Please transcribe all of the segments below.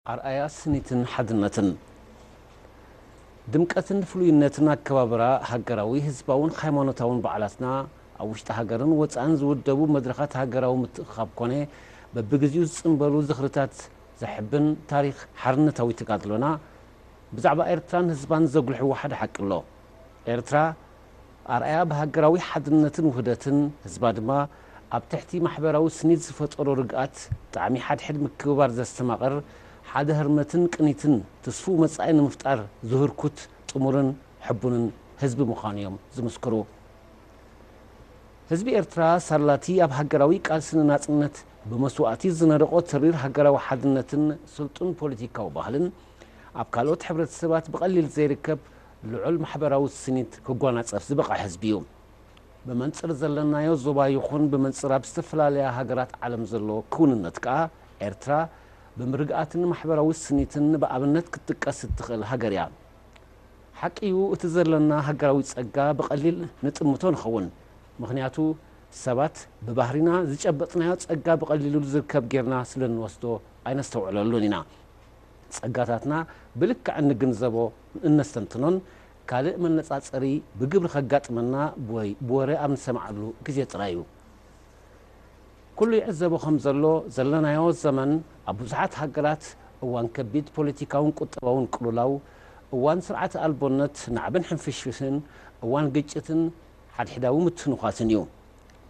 ኣርኣያ ስኒትን ሓድነትን። ድምቀትን ፍሉይነትን ኣከባብራ ሃገራዊ፣ ህዝባውን ሃይማኖታውን በዓላትና፣ ኣብ ውሽጢ ሃገርን ወጻእን ዝውደቡ መድረኻት ሃገራዊ ምትእኽኻብ ኮነ በብግዜኡ ዝጽንበሉ ዝኽርታት ዘሕብን ታሪኽ ሓርነታዊ ተጋድሎና፣ ብዛዕባ ኤርትራን ህዝባን ዘጉልሕዎ ሓደ ሓቂ ኣሎ። ኤርትራ ኣርኣያ ብሃገራዊ ሓድነትን ውህደትን፣ ህዝባ ድማ ኣብ ትሕቲ ማሕበራዊ ስኒት ዝፈጠሮ ርግኣት፣ ጣዕሚ ሓድሕድ ምክብባር ዘስተማቕር፣ ሓደ ህርመትን ቅኒትን ትስፉው መጻኢ ንምፍጣር ዝህርኩት ጥሙርን ሕቡንን ህዝቢ ምዃኑ እዮም ዝምስክሩ። ህዝቢ ኤርትራ ሳላቲ ኣብ ሃገራዊ ቃልሲ ንናጽነት ብመስዋእቲ ዝነደቖ ተሪር ሃገራዊ ሓድነትን ስልጡን ፖለቲካዊ ባህልን፣ ኣብ ካልኦት ሕብረተሰባት ብቐሊል ዘይርከብ ልዑል ማሕበራዊ ስኒት ክጓናጸፍ ዝበቕዐ ህዝቢ እዩ። ብመንጽር ዘለናዮ ዞባ ይኹን ብመንጽር ኣብ ዝተፈላለያ ሃገራት ዓለም ዘሎ ክውንነት ከኣ፣ ኤርትራ ብምርግኣትን ማሕበራዊ ስኒትን ብኣብነት ክትጥቀስ እትኽእል ሃገር እያ። ሓቂ እዩ፣ እቲ ዘለና ሃገራዊ ጸጋ ብቐሊል ንጥምቶ ንኸውን። ምኽንያቱ፣ ሰባት ብባህሪና ዝጨበጥናዮ ጸጋ ብቐሊሉ ዝርከብ ጌርና ስለ እንወስዶ ኣይነስተውዕለሉን ኢና። ጸጋታትና ብልክዕ እንግንዘቦ፣ እነስተንትኖን ካልእ መነጻጸሪ ብግብሪ ከጋጥመና ወይ ብወረ ኣብ ንሰምዓሉ ግዜ ጥራይ እዩ። ኩሉ ይዕዘቦ ከም ዘሎ፣ ዘለናዮ ዘመን ኣብ ብዙሓት ሃገራት እዋን ከቢድ ፖለቲካውን ቁጠባውን ቅልውላው፣ እዋን ስርዓተ ኣልቦነት፣ ናዕብን ሕንፍሽፍሽን፣ እዋን ግጭትን ሓድሕዳዊ ምትንዃስን እዩ።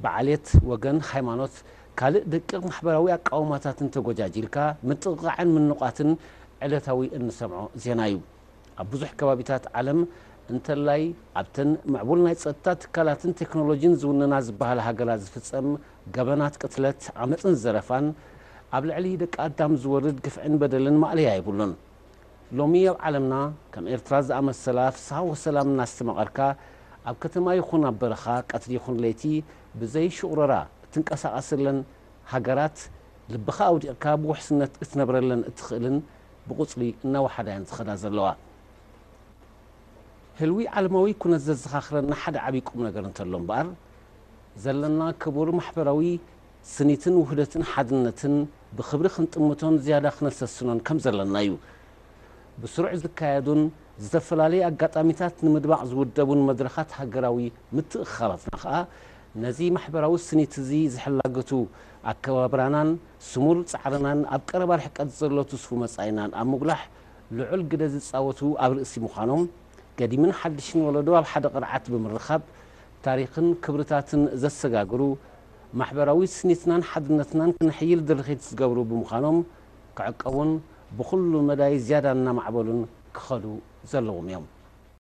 ብዓሌት፣ ወገን፣ ሃይማኖት፣ ካልእ ደቂቕ ማሕበራዊ ኣቃውማታትን ተጎጃጂልካ ምጥቕቓዕን ምንቋትን ዕለታዊ እንሰምዖ ዜና እዩ። ኣብ ብዙሕ ከባቢታት ዓለም እንተላይ ኣብተን ምዕቡል ናይ ጸጥታ ትካላትን ቴክኖሎጂን ዝውንና ዝበሃላ ሃገራት ዝፍጸም ገበናት ቅትለት፣ ዓመጽን ዘረፋን፣ ኣብ ልዕሊ ደቂ ኣዳም ዝወርድ ግፍዕን በደልን ማእለያ የብሉን። ሎሚ ኣብ ዓለምና ከም ኤርትራ ዝኣመሰላ ፍስሃ ወሰላም እናስተማቐርካ ኣብ ከተማ ይኹን ኣብ በረኻ፣ ቀትሪ ይኹን ለይቲ ብዘይ ሽቑረራ እትንቀሳቐሰለን ሃገራት፣ ልብኻ ኣውዲቕካ ብውሕስነት ክትነብረለን እትኽእልን ብቑጽሪ እናወሓዳ እየን ዝኸዳ ዘለዋ። ህልዊ ዓለማዊ ኩነት ዘዘኻኽረና ሓደ ዓብዪ ቁም ነገር እንተሎ እምበኣር፣ ዘለና ክቡር ማሕበራዊ ስኒትን ውህደትን ሓድነትን ብኽብሪ ክንጥምቶን ዝያዳ ክነሰስኖን ከም ዘለና እዩ። ብስሩዕ ዝካየዱን ዝተፈላለየ ኣጋጣሚታት ንምድማቕ ዝውደቡን መድረኻት ሃገራዊ ምትእኽኻባትና ኸኣ፣ ነዚ ማሕበራዊ ስኒት እዚ ዝሕላገቱ ኣከባብራናን ስሙር ጻዕርናን ኣብ ቀረባ ርሕቀት ዘሎ ትስፉ መጻኢናን ኣብ ምጉላሕ ልዑል ግደ ዝጻወቱ ኣብ ርእሲ ምዃኖም፣ ገዲምን ሓድሽን ወለዶ ኣብ ሓደ ቅርዓት ብምርኻብ፣ ታሪኽን ክብርታትን ዘሰጋግሩ፣ ማሕበራዊ ስኒትናን ሓድነትናን ክነሕይል ድርኺት ዝገብሩ ብምዃኖም፣ ክዕቀቡን ብኹሉ መዳይ ዝያዳ እናማዕበሉን ክኸዱ ዘለዎም እዮም።